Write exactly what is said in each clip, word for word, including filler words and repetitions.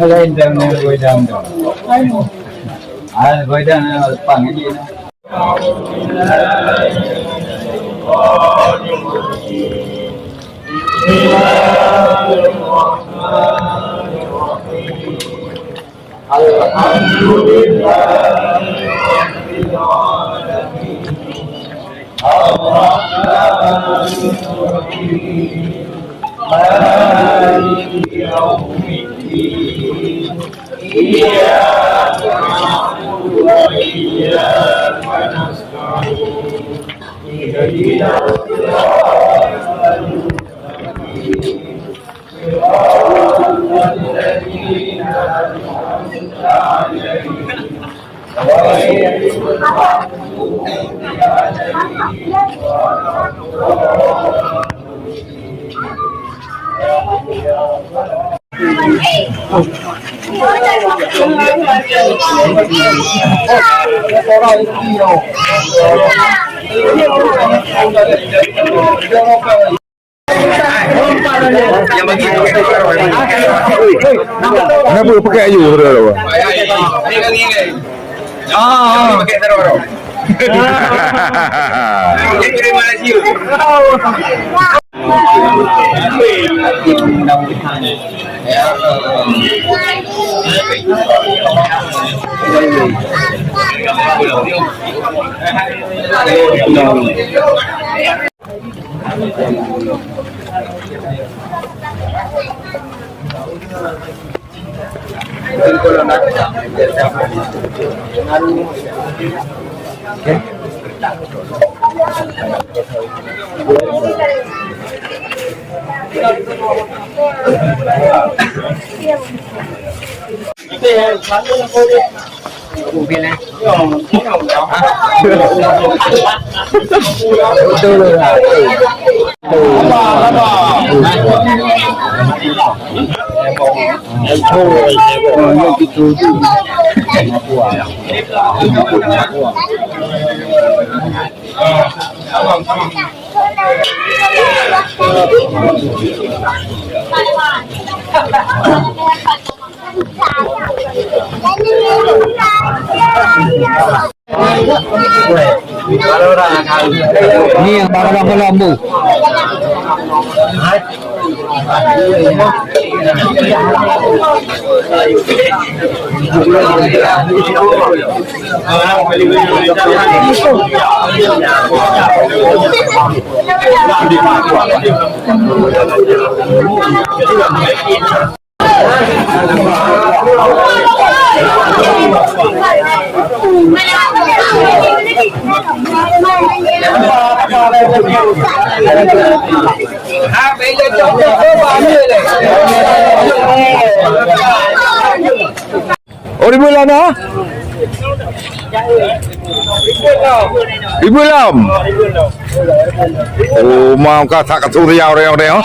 Lain dan goyang dong. Ah, goyang pang ini. الحمد لله رب العالمين. الرحمن الرحيم. مالك يوم الدين. إياك نعبد وإياك نستعين. اهدنا الصراط المستقيم. صراط الذين أنعمت عليهم غير المغضوب عليهم ولا الضالين. Kenapa pakai ayu, saudara? Ah, ah. Ni yang barang-barang bu. Oh, ribut lah dah. Ribut lam. Oh, mau kata kata riau riau riau.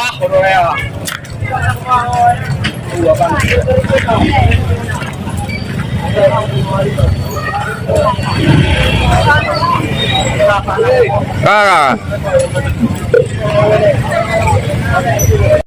Ah.